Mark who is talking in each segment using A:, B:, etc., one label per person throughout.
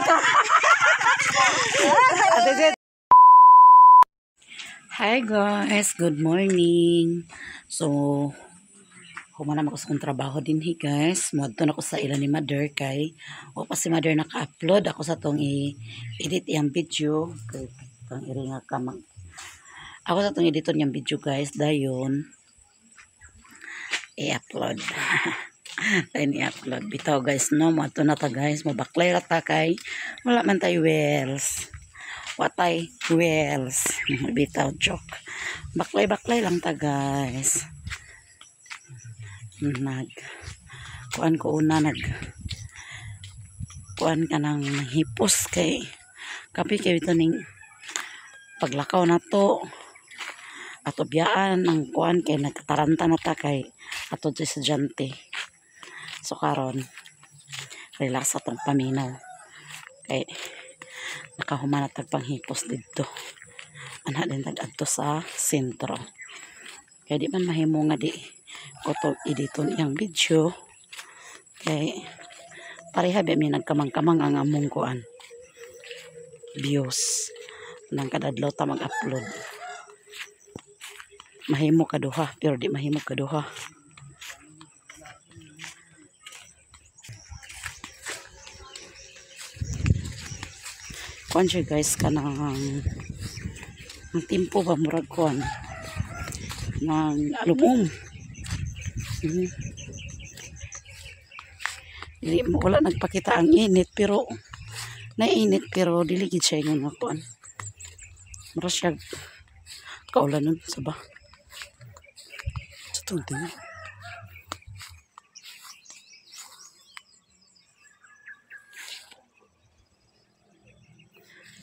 A: Ka. Ate Jet. Hi guys, good morning. So, human naman ako sa akong trabaho din hi guys. Moadto na ko sa ila ni Mother kay o pa si Mother naka-upload ako sa tong i-edit iyang video kay tong iri nga kamang. Ako sa tong editon iyang video guys, dayon i-upload. Dayon i-upload. Bitaw guys, no, moadto na ta guys, mobaklay ra ta kay wala man tay wells. Watay wells. Bitaw, joke. Baklay-baklay lang ta guys. Nag kuan ko una, nag kuan ka ng hipos kay kapi kay ito ning paglakaw na to ato biyaan ang kuan kay nagkataranta na ta kay ato sa estudyante. So karon relax atong paminaw kay nakahuman na tag panghipos didto, ana din tag adto sa sentro kay di man mahimo nga di ko to editon iyang video kay pareha ba mi nagkamang-kamang ang among kuan views nang kadadlaw ta mag-upload. Mahimo kaduha pero di mahimo kaduha. Kuan siya guys, kanang ang timpo ba murag kuan ng alumum. Dili mo wala nagpakita ang init pero nainit pero dili gid siya ingon nga kuan. Mura siya kaulanon sa ba. Sa tong tingin.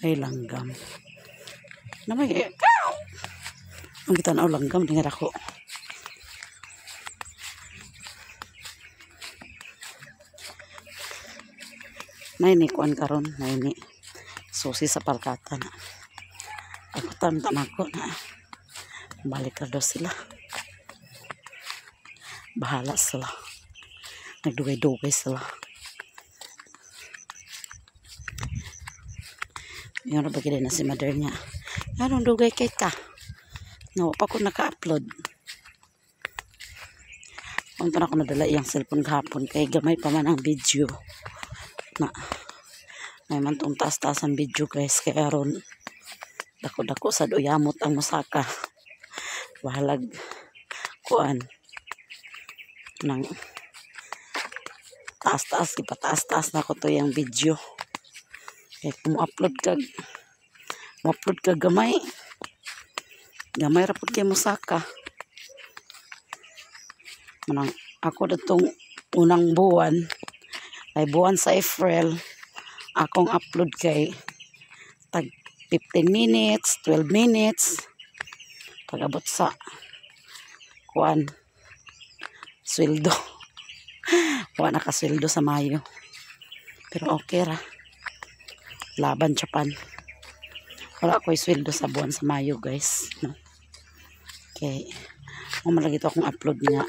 A: Ay langgam. Namay ang kita na langgam dingar ako. Nay ni kuan karon, nay ni susi sa palkata na. Ako tam ako na. Balik ra daw sila. Bahala sila. Nagdugay-dugay sila. Yung ba na si mother niya. Anong dugay kay ka? No, pa ko naka-upload. Unta na ako nadala iyang cellphone gahapon kay gamay pa man ang video. Na may man tong taas-taas ang video guys kay aron dako-dako sa duyamot ang musaka. Bahalag kuan nang taas-taas, ipataas-taas na ko to yung video. Kaya kung mo-upload ka gamay. Gamay ra pud kay musaka. Manang ako datong unang buwan ay buwan sa April akong upload kay tag 15 minutes, 12 minutes pag-abot sa kuan sweldo. Wa nakasweldo sa Mayo. Pero okay ra. Laban Japan. Wala ko'y sweldo sa buwan sa Mayo guys, no? Okay. Kung malagi to akong upload nga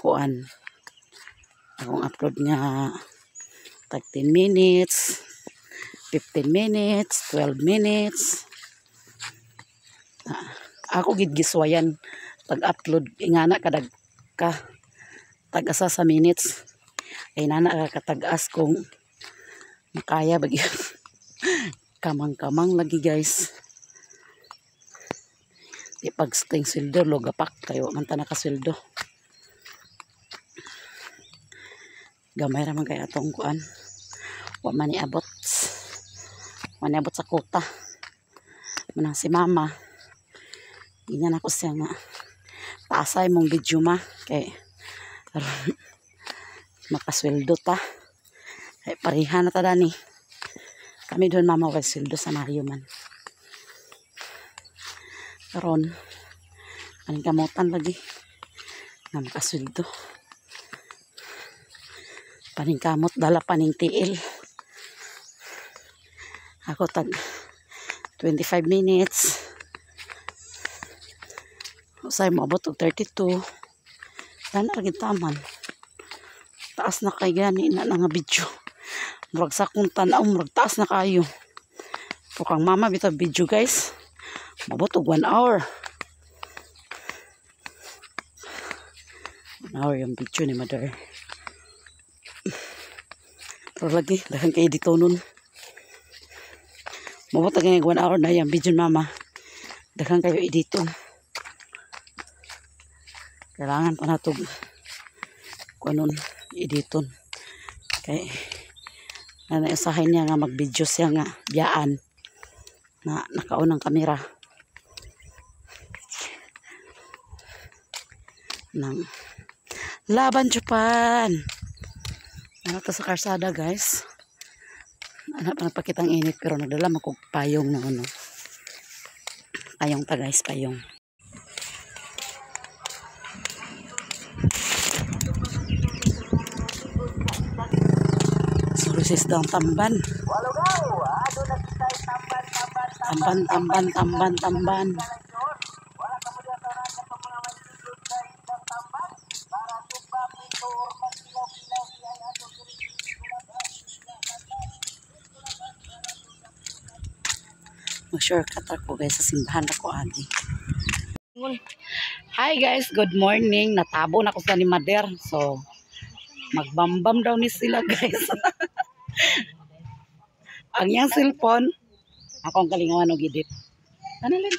A: kuan. Akong upload nga tag 10 minutes, 15 minutes, 12 minutes. Ako gid giswayan pag-upload ingana kadag ka tag-asa sa minutes. Ay nana ka katag-as kung makaya ba gyud. Kamang-kamang lagi guys. Di pag ting sweldo logapak kayo man ta nakasweldo. Gamay ra man kay atong kuan. Wa man niabot. Wa niabot sa kota. Manang si mama. Ginyan ako siya nga taasay mong video ma kay makasweldo ta. Ay pareha na ta dani. Kami doon mama way sweldo sa Mayo man. Karon aning kamutan lagi nga makasweldo. Paningkamot dala paning tiil. Ako tag 25 minutes. Usay moabot og 32. Dana ra gid taman. Taas na kay gani na nga video. Murag sa akong tan-aw, murag taas na kayo. Pero kang mama bitaw video, guys. Mabot og 1 hour. 1 hour yung video ni mother. Pero lagi, daghan kay dito nun. Mabot na kaya 1 hour na yung video ni mama. Daghan kayo edito. Kailangan pa natog kunon editon. Kay nanaisahin niya nga mag-video siya nga biyaan na nakaon ang kamera. Nang laban Japan. Ano to sa karsada, guys. Ano pa nagpakitang init pero nagdala man kog payong na ano. Payong ta, guys, payong. Sis daw tamban. Tamban, tamban, tamban, tamban. Mag-shortcut ako, guys, sa simbahan ako agi. Hi guys, good morning. Natabo na ko sa ni Mader. So, magbambam daw ni sila, guys. Ang iyang cellphone, ako ang kalingawan og edit. Ano lang?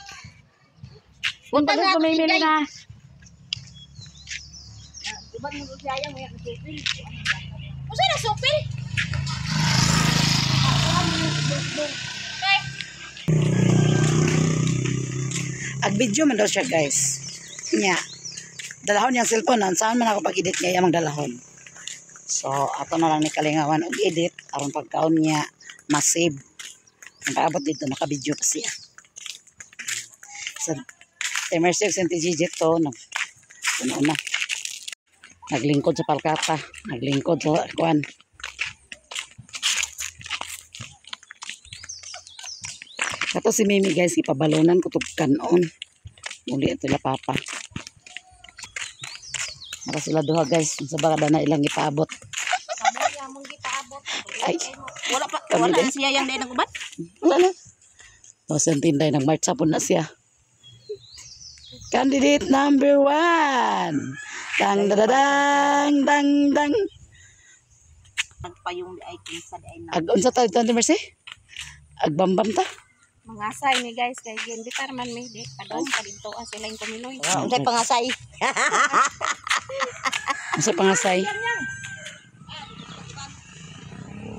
A: Punta na kumimili na.
B: Usa na supil?
A: Ag video man daw siya, guys. Nya. Dalahon niyang cellphone, ang saan man ako pag-edit nga iyang dalahon. So, ato na lang ni kalingawan og edit aron pagkaon niya masave. Ang paabot dito maka-video pa siya. So, Mercy ug Auntie Gigi to nag ano na. Naglingkod sa palkata, naglingkod sa kuan. Kato si Mimi, guys, ipabalonan ko tug kanon. Muli ito la papa. Mara sila duha, guys, sa baka na ilang ipaabot. Ay,
B: Wala pa,
A: Kami
B: wala
A: din.
B: na siya yang dahil ng uban.
A: Wala na. Tapos yung tinday, nag-march po na siya. Candidate number 1. Dang, dadadang, dang, dang.
B: Nagpayong di ay kinsa di ay na.
A: Ag, unsa tayo, Tante Mercy? Agbambam ta?
C: Mangasay ni guys kay giinvitar man mi di padong padito sila yung kumiloy.
B: Unsay pangasay?
A: Unsa pangasay?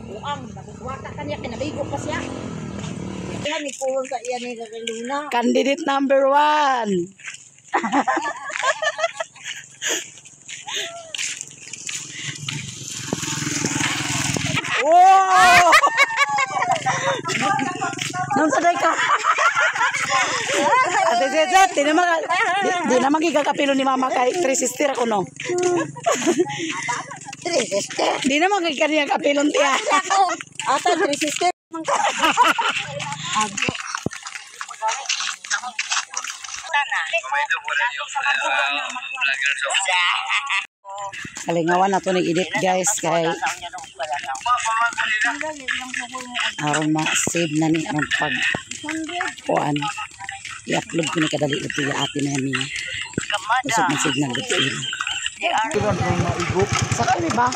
B: Uang, nagwata kanya kinaligo pa siya. Iyan ni puwang sa iyan ni Luna.
A: Candidate number 1. Wow! Nung saday ka. Ate Zezet, di naman, di naman gigakapilo ni mama kay three sister ako, no?
B: Three sister.
A: Di naman kay kaniya kapilon tiya.
B: Ata three sister.
A: Kalingawan na to nag-edit, guys, kay aron ma-save na ni aron pag kuan i-upload ko ni kadali ito ya ate na niya. Usog man signal dito ila. Sakay mi ba?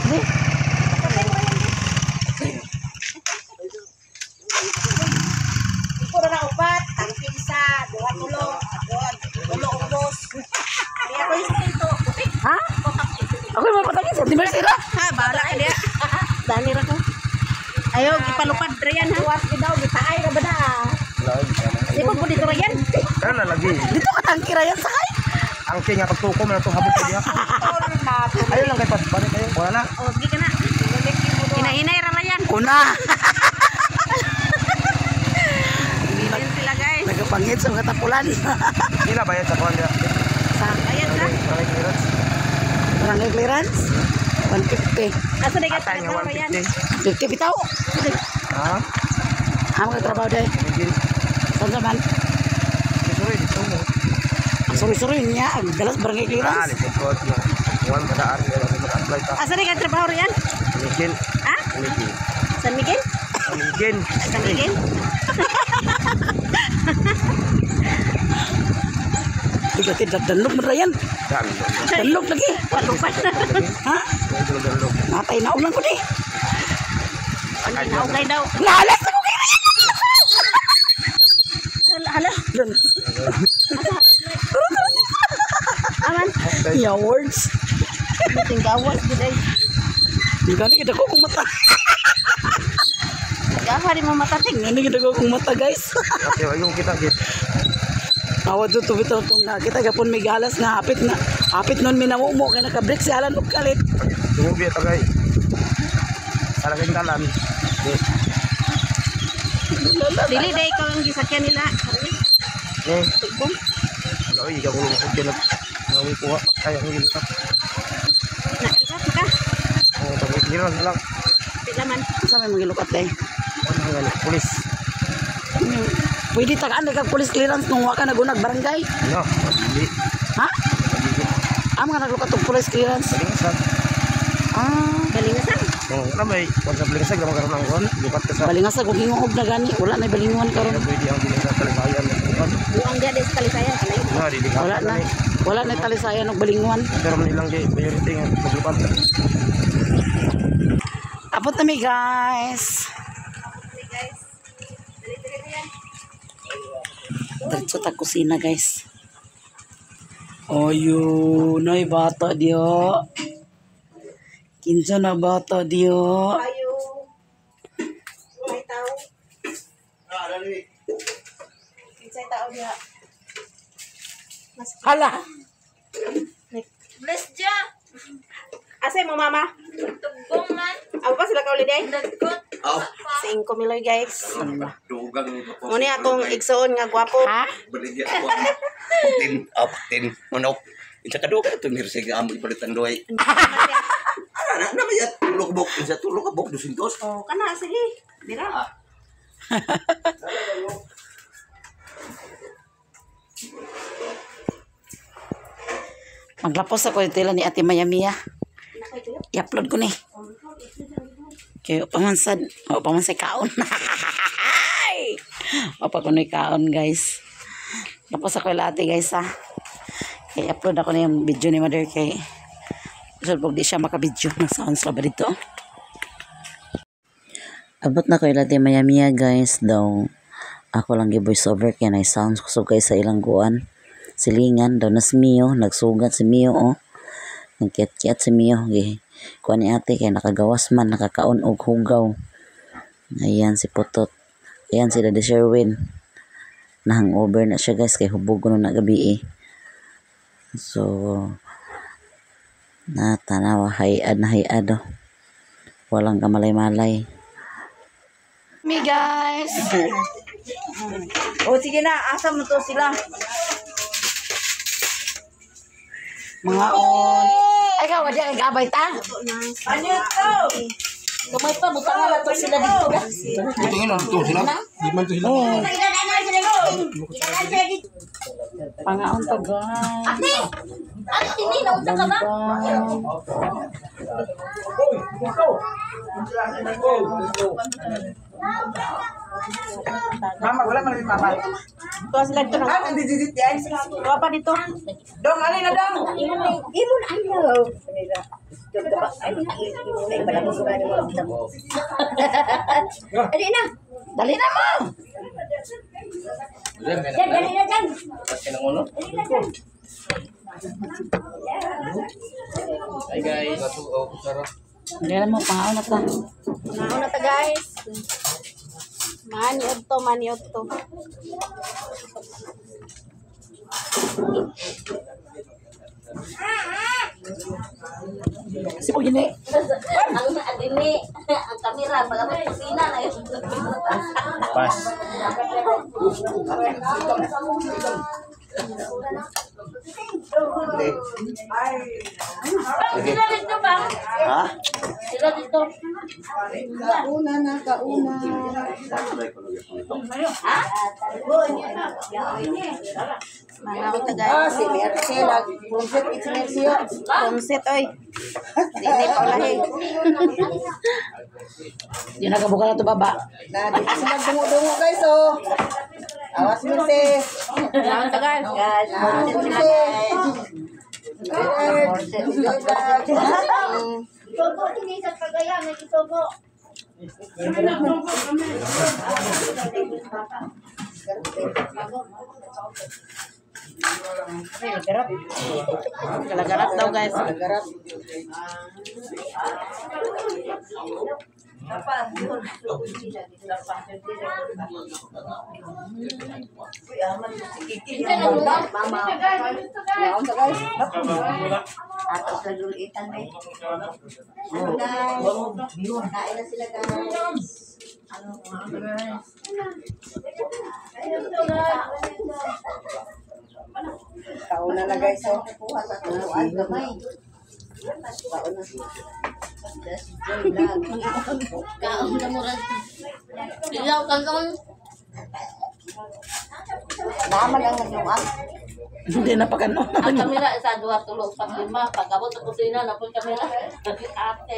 A: Di.
B: Iko na upat, ang isa, duha tulo, duha tulo ubos. Kaya ko yung dito.
A: Ha? Ako yung mapatagin sa Mercy ra.
B: Ha, bahala ka diya. Dali ra ko.
C: Ayo gipalupad ra yan ha.
B: Duwas daw gitaay ra ba da?
C: Di ko dito ra yan.
D: Kana lagi.
A: Dito ka tangki ra yan sakay.
D: Ang king nga pagtuko man to habog diha. Ayo lang kay pas balik ayo. Wala na.
C: Oh, sige ka na. Hinahinay ra ra yan.
A: Una.
C: Bilin sila, guys.
A: Nagapangit sa mga tapulan.
D: Sila bayad sa kuan diha.
A: Sa
C: Ayan sa.
D: Barangay clearance.
A: barangay clearance 150.
C: Asa di ka
D: Atay nga
C: trabaho ra yan.
D: 150.
A: 50 bitaw.
D: Ha?
A: Amo ka trabaho day.
D: Medyo
A: Saan sa man?
D: sorry dito mo.
A: Suri-suri niya ang dalas barangay
D: Ah,
A: clearance.
D: likod ko. One kada ari wala mo apply ta.
C: Asa di ka trabaho ra yan?
D: Miguel.
C: Ha?
D: Miguel.
C: San Miguel?
D: Miguel.
C: San Miguel?
A: Ikaw danlog mo Ryan. Danlog lagi.
C: Palupan na.
A: Ha? Natay na ulang ko di.
C: Ano naugay daw?
A: Nahalas ako kay Ryan.
C: Hala, hala. Aman.
A: Yeah, words.
C: Tinggawas gid ay.
A: Di gani kita ko kung mata.
C: Gahari mo matating.
A: Gani kita ko kung mata, guys.
D: Okay, yung kita gid.
A: Awa do to bitaw tong nakita gapon may galas nga hapit na hapit nun minamumo kay naka-break si Alan og kalit.
D: Tumubi tagay. Para kay dalan.
C: Dili day ikaw ang gisakyan nila.
D: Eh,
C: Tugbong.
D: ay ikaw ko ko nag ngawi kuha kaya ang gilak.
C: Nakalikat ka.
D: Oh, tapos dili lang lang.
C: Pila man.
A: Sa may mga lukat eh.
D: Ano nga pulis.
A: Pwede tagaan kag police clearance nung wa ka nagunag barangay.
D: No, dili.
A: Ha? Ah, mga naglukat og police clearance.
D: Balingasag.
A: Ah,
C: Balingasan.
D: Oh, wala may kung sa balingasag naman karon ang kon, lukat ka sa.
A: Balingasag og hinguog na gani, wala na balinguan karon.
D: Pwede ang balingasag talisayan.
C: Buang dia di sa talisayan kanay.
D: Na dili ka.
A: Wala na. Wala na talisayan og balinguan.
D: Pero man ilang kay priority nga maglukat.
A: Abot na mi, guys. Diretso ta kusina, guys. Ayun, ay bata diyo. Kinsa na bata diyo.
B: Ayo. May tao. Kinsay tao diha.
A: Hala.
C: Bless dia.
B: Asay mo mama?
C: Tugbong man.
B: Abo pa sila kauli day?
C: Dagkot.
B: Singko miloy guys.
E: Dugang ni pa.
B: Muna atong igsoon nga gwapo.
A: Ha?
E: Baligya ko ang tin up tin manok. Isa ka dugang ito mirse nga amo ipalitan doy. Ana na na mayat tulo ka bok isa tulo ka bok 200.
B: Oh, kana sige. Dira.
A: Maglapos ako yung tela ni Ate Maya Mia. I-upload ko ni. Kaya pamansad, o pamansay kaon. O pa ko ni kaon, guys. Tapos ako yung ate, guys, ha. Kaya i-upload ako na yung video ni Mother kay so, pag di siya makabidyo ng sounds ba dito. Abot na ko yung ate Maya Mia, guys, daw. Ako lang gi-voice over kaya na sounds kusog kay sa ilang guan. Silingan daw na si Mio, nagsugat si Mio, oh. Nagkiyat-kiyat si Mio. Gi, kuha ni ate kay nakagawas man, nakakaon og hugaw. Ayan si Putot. Ayan si Daddy Sherwin. Nahangover na siya, guys, kay hubog ko na gabi eh. So, natanawa, hayad na hayad, oh. Walang kamalay-malay. Me, guys!
B: Oh, sige na, asa mo to sila?
A: Mga on. Ay, ikaw, wala kang gabay ta?
B: Ano to?
C: Gamay pa butang na to sila dito.
A: Oo. Pangaon to, guys.
C: Ate! Ano tini naunsa ka ba?
D: Mama, wala man mama.
B: To sila dito. Ah, nandito yan. Tuwa pa dito. Dong, alin na dong?
C: Imo na ayaw. Dali na.
A: Dali na mo!
C: Dyan, dali na dyan. Dali na dyan.
D: Hi guys.
A: Dali na mo, pangaon na ta.
C: Nauna ta guys. Maniod to, maniod to.
A: Si po gini.
C: Ang adini, ang kamera pag abot kusina na yun.
D: Pas.
C: Sila dito ba?
E: Ha?
B: Sila dito. Kauna na, kauna. Ah, si Mercy. Punset, it's Mercy.
C: Punset oy. Dili pa ulahi.
A: Yan nakabuka na to baba.
B: Na, dito sila dungo-dungo guys, oh. Awas Mercy.
C: Naon ta guys?
B: Guys, Punset.
F: Isugo, hindi sa Cagayan, nag-isugo.
C: Kalagarap daw guys.
B: Garap. Naon ta guys?
F: Ato sa lulitan may. Ano guys? Kain na sila guys.
B: Kauna na guys, oh.
F: Kuha sa tuwan gamay.
B: Kauna.
F: Kaon na murag. Ilaw kanon.
B: Naman ang nagluan.
A: Hindi na pagano.
F: Ang kamera isa duha tulo pag lima pag abot sa kusina na pud kamera. Ate.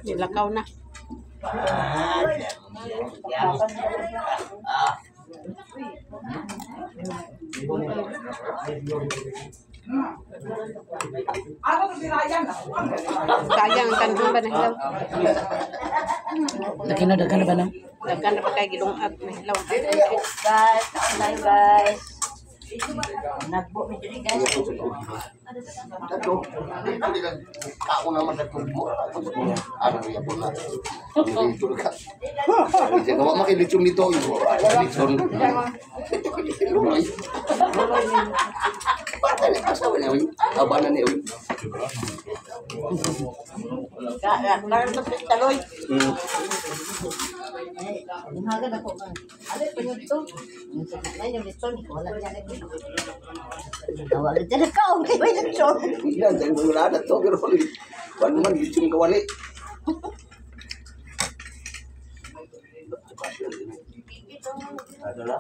C: Nilakaw na. Sayang ang kandun ba nahilaw?
A: Lagi na daghan na ba no?
C: Daghan na pa kay gilungag nahilaw.
F: Guys, kaon tayo guys. Nagbo mi diri guys.
E: Dato, hindi lang kao naman sa tubo. Ano niya po na? Dito ka. Hindi ka makilitsyon nito. Litsyon. Luloy. Bata na asawa niya. Aba na niya.
B: Karon to taloy.
F: Hagan ako man. Ano pa yun to? May yung lechon ko wala dyan. Wala dyan kaon kay may lechon.
E: Yan, dahil wala na to. Pero wala man, litsyon kawali. Ano na?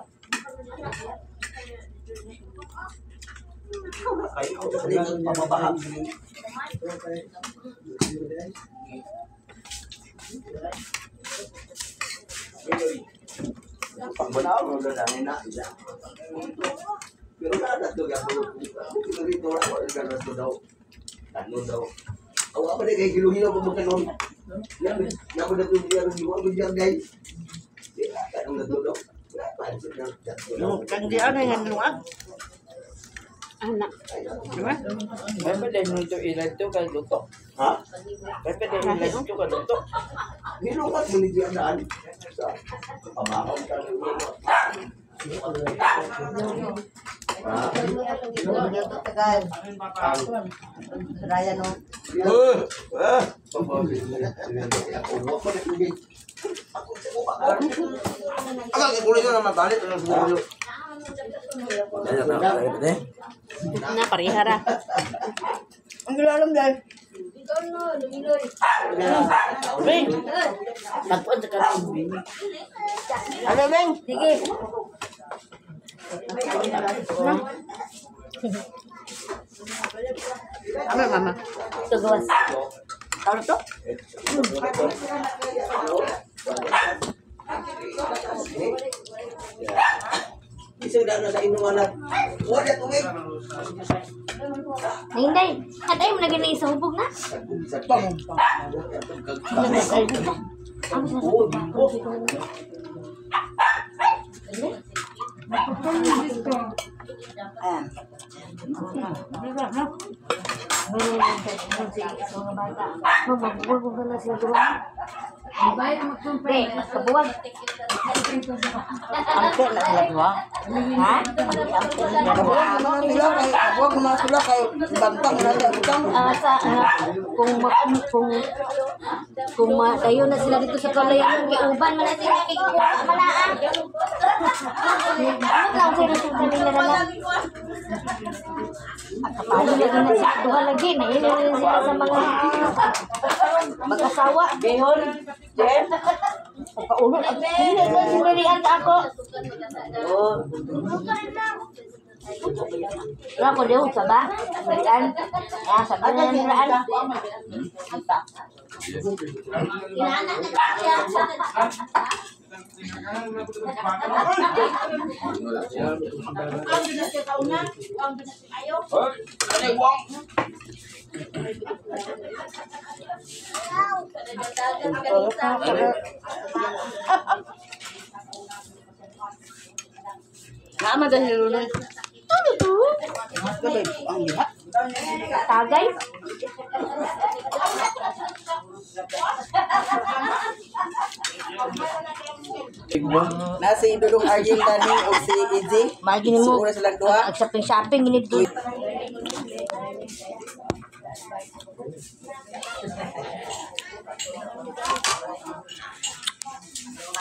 E: Pababahag. Pagbanaw, wala na na. Pero na to gapon. Dito wala wala to daw. Ano daw. Awa pa kay giluhilaw pa magkanon. Yan, yan na to diyan, wa ko diyan guys. Kanong na to daw.
B: Kang di ano nga nagluan.
C: Ana. Diba?
G: Pwede mo ito ilad to kay luto.
E: Ha?
G: Pwede ilad to kay luto.
E: Nilungat mo ni diyan daan. Sa pamakaw ka.
F: Tagal. Raya no.
E: Eh,
D: Aga kikulit na naman balik ano siguro.
C: Na parehara.
B: Ang gilalam dahil.
G: Bing. Tagpuan sa karon bing.
B: Ano beng?
F: Sige.
C: Ano mama?
F: Tugawas.
B: Ano to?
E: Isang daan na sa inumanan. Wala tubig.
F: Hinday. Katay mo na gani sa hubog na. Kabuwag.
A: Angko na sila duha.
F: Ha?
B: Kabuwag naman sila kay kabuwag naman sila kay bantang na sila butang.
F: Kung matayo na sila dito sa Calayan, kay uban man na sila kay kuha man na ah. Ano lang sila sa kanila na. Kapalo lagi na sa duha lagi. Nahilo na sila sa mga mag-asawa.
G: Bihon. Jem.
F: Pagkaulo. Hindi na sinurian ka ako.
G: Oh.
F: Wala ko diyo, saba. Sinurian. Ah, sabi na sinurian.
G: Naama dahil luloy.
F: Ano to? Tagay?
G: Na si Dudong Arjun Dani o si Izzy.
F: Maagi ni mo.
G: Siguro silang duha.
F: Ang shopping shopping gini to.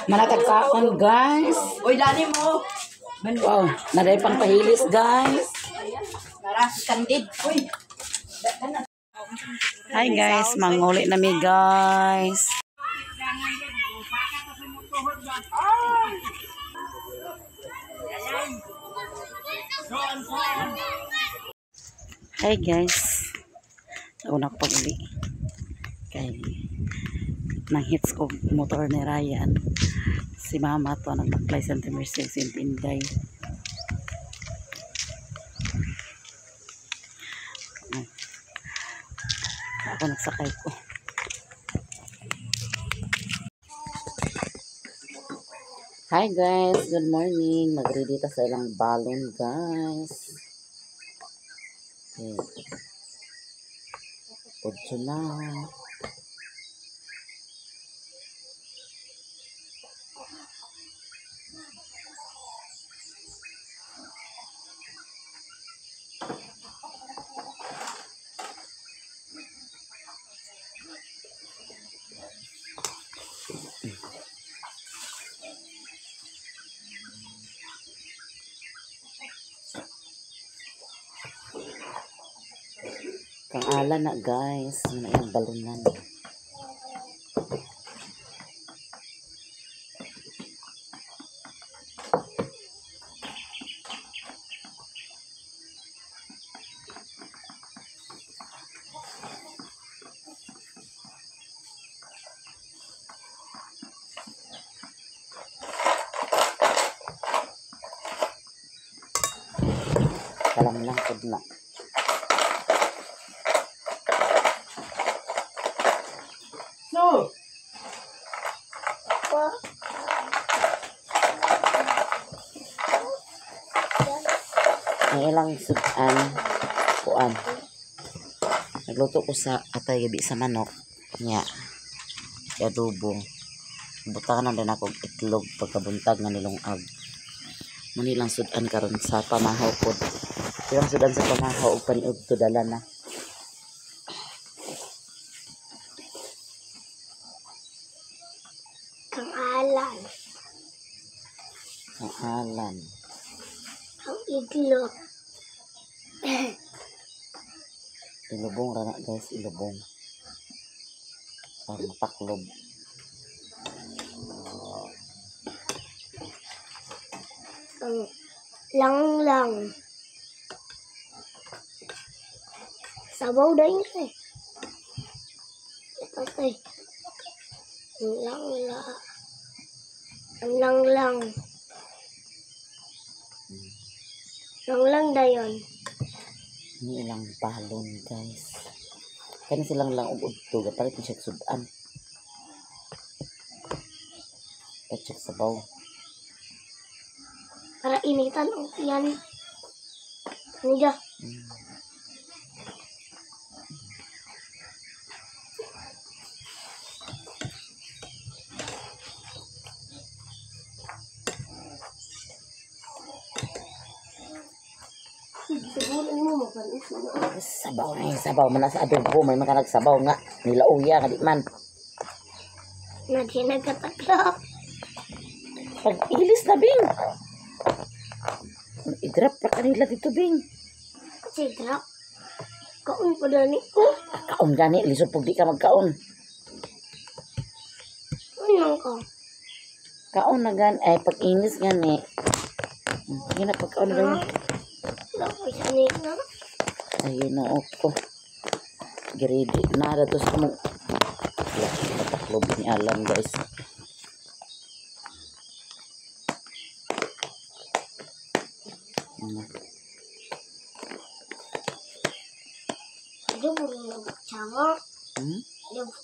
A: Manatagkaon, guys.
G: Uy, Dani mo.
A: Wow, naday pang pahilis, guys.
B: Kandid. Uy.
A: Hi guys, manguli na mi guys. Hi guys. Una ko pag-uli. Kay nang hits ko motor ni Ryan. Si mama to nagbaklay sa Santa Mercy sa Inday. Ako nagsakay ko. Hi guys, good morning. Mag-ready ta sa ilang balon guys. Okay. 8 na. Kang-ala na guys, ano yung balunan. Kalam lang pud na.
G: So,
A: Ang ilang sudan kuan. Nagluto ko sa atay gabi sa manok nya. Adobo. Butangan na din ako og itlog pagkabuntag nga nilungag. Muni lang sudan karon sa pamahaw pod. Ilang sudan sa pamahaw og paniudto dala na.
H: Ang alan,
A: Ang alan.
H: ang iglog,
A: Ilubong ra na guys, ilubong. Para mataklob.
H: ang lang-lang. Sabaw na yun eh. Ito eh. Ang lang-lang. Ang lang-lang. Lang-lang na yun.
A: Ni ilang balon guys. Kani silang lang og udto, palit ni siya sudan. Palit siya sabaw.
H: Para initan ang yan. Ano dyan?
A: Sabaw na yung sabaw man na sa adobo, may mga nagsabaw nga. Nilauya nga di man.
H: Nagsinagkatatlo.
A: Pag-ilis na, Bing. I-drop ra kanila dito, Bing.
H: Sidra. Kaon pa dani ko.
A: Kaon gani, lisod pag di ka magkaon.
H: Ano ka?
A: Kaon na gan, ay pag inis gani. Sige na, pagkaon na yun.
H: Wala ko sa nina.
A: Ay, ginoo ko. Grade na to sa mong pataklob ni Alan, guys. Ano?
H: Ano mo nagtsanga?
A: Hmm?
H: Ano mo?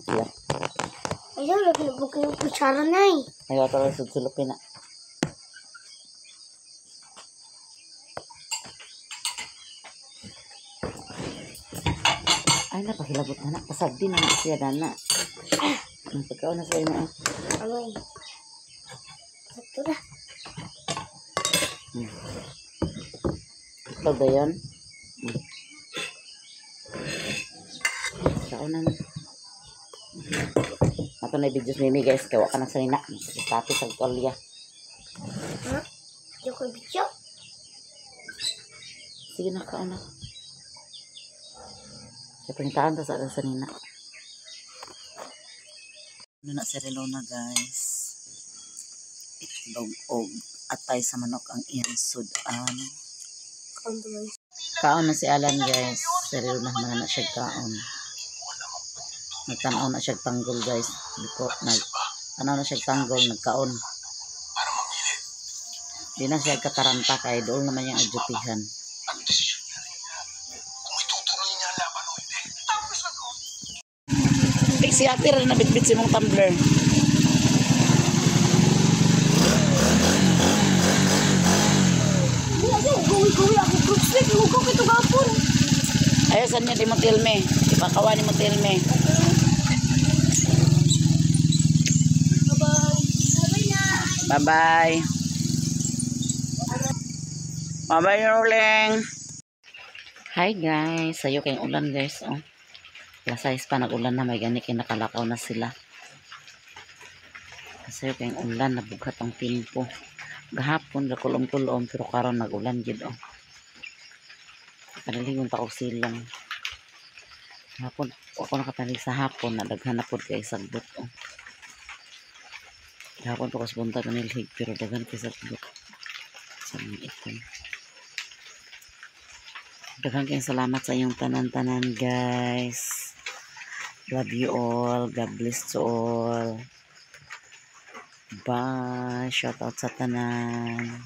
A: Yeah.
H: Ayaw, lagi na bukin yung kutsara na eh.
A: Ayaw talaga sudsulupin na. Ay, napakilabot na na. Pasagdi na na siya dana. Ang pagkaon na siya na.
H: Amoy. Sakto na.
A: Itlog ba yun? Kaon na na. Ato na videos mimi guys. Kawa ka na sa nina. Status sa tuwalya.
H: Ha? Hindi ko video.
A: Sige na, kaon na. Kaya pangitaan ta sa sa nina. Ano na si Relona guys. Itlog og atay sa manok ang iyang sudan. Kaon na si Alan guys. Si Relona man na siya kaon. Nagtanaw na siya tanggol guys. Before, nagtanaw na siya tanggol, nagkaon. Di na siya kataranta kay dool naman yung adjutihan. Si ate rin nabitbit si mong tumbler.
H: Gawi-gawi ako group stick. Hugaw kito gapon.
A: Ayaw, saan niya di mo tilme? Ipakawa ni mo tilme. Bye-bye. Bye-bye, Rolling. Hi, guys. Sayo kayong ulan, guys. Oh. Plus size pa, nag-ulan na. May gani kay nakalakaw na sila. Sayo kayong ulan. Nabughat ang timpo. Gahapon, gakulom-kulom. Pero karon nag-ulan, gid oh. Panaligon pa ko silong. Hapon, ako nakatalig sa hapon. Nadaghan na po kay sagbot. Oh. Hapon pa ko sa buntag nilhig. Pero daghan kay sagbot. Sa mga itom. Daghang kayong salamat sa inyong tanan-tanan, guys. Love you all. God bless to all. Bye. Shout out sa tanan.